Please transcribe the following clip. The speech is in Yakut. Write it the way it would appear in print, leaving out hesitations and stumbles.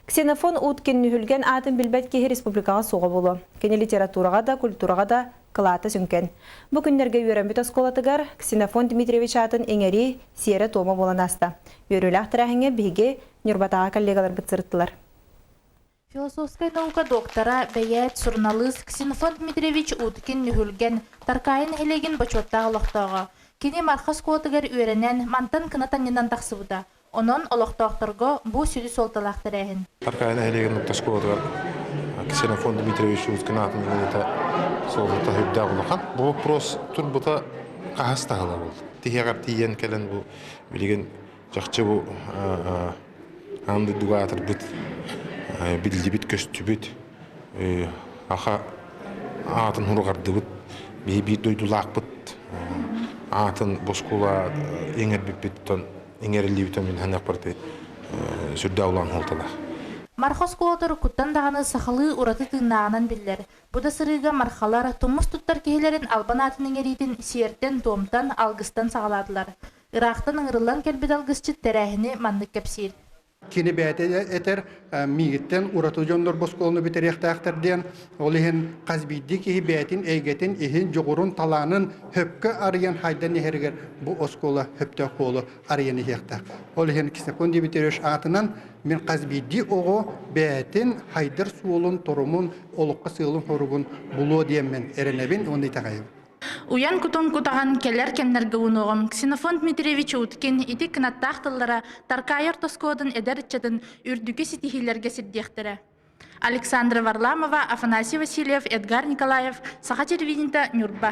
Ксенофонт Уткин Нүһүлгэн аатын билбэт киһи республикаҕа суоҕа буолуо. Кини литератураҕа да, культураҕа да кылаата сүҥкэн. Бу күннэргэ үөрэммит оскуолатыгар Ксенофонт Дмитриевич аатын иҥэрии сиэрэ-туома буолан ааста. Үөрүүлээх тэрээһиҥҥэ биһиги Ньурбатааҕы коллегаларбыт сырыттылар. Философскай наука доктора, бэйээт, суруналыыс Ксенофонт Дмитриевич Уткин-Нүһүлгэн, Таркаайы нэһилиэгин бочуоттаах олохтооҕо. Кини Марха оскуолатыгар үөрэнэн, мантан кынат анньынан тахсыбыта. Онон олохтоохторго бу сүдү суолталаах тэрээһин. Таркаайы нэһилиэгин оскуолатыгар Ксенофонт Дмитриевич Уткин аатын иҥэриитэ суолтата сүрдээх улахан. Бу вопрос турбута хаһыс таһыла буолла. Тиһэҕэр тиийэн кэлэн бу билигин чахчы бу аан дойдуга аатырбыт, биллибит-көстүбүт, аха аатын хуругардыбыт, биһи биир дойдулаахпыт аатын боскула иҥэрбиппит иҥэриллибитэ мин саныахпар сүрдээх улахан суолталаах. Марха оскуолата уруккуттан даҕаны сахалыы ураты тыыннааҕынан биллэр. Бу да сырыыга мархалар тумус туттар киһилэрин албан аатын иҥэриитин сиэртэн-туомтан, алгыстан саҕалаатылар. Ыраахтан ыҥырыллан кэлбит алгысчыт тэрээһини маннык кэпсиир. Кини бэйэтэ этэр миигиттэн ураты дьоннор боскуоланы бүтэриэхтээхтэр диэн. Ол иһин хас биирдии киһи бэйэтин эйгэтин иһин дьоҕурун, талаанын хөпкө арыйан хайдан иһэригэр бу оскуола хөптөөх буолу арыйан иһиэхтээх. Ол иһин Ксенофонт Дмитриевич аатынан мин хас биирдии оҕо бэйэтин хайдар суолун, торумун, олоххо сыалын-соругун булуо диэммин эрэнэбин уонна итэҕэйэбин. Уйан кутун кутаҕан кэлэр кэмнэргэ уунуоҕум Ксенофонт Дмитриевич Уткин ити кынаттаах тыллара Таркаайар тоскуотун эдэр ыччатын үрдүкү ситиһиилэргэ сирдиэхтэрэ. Александра Варламова, Афанасий Васильев, Эдгар Николаев, Саха телевидениета, Ньурба.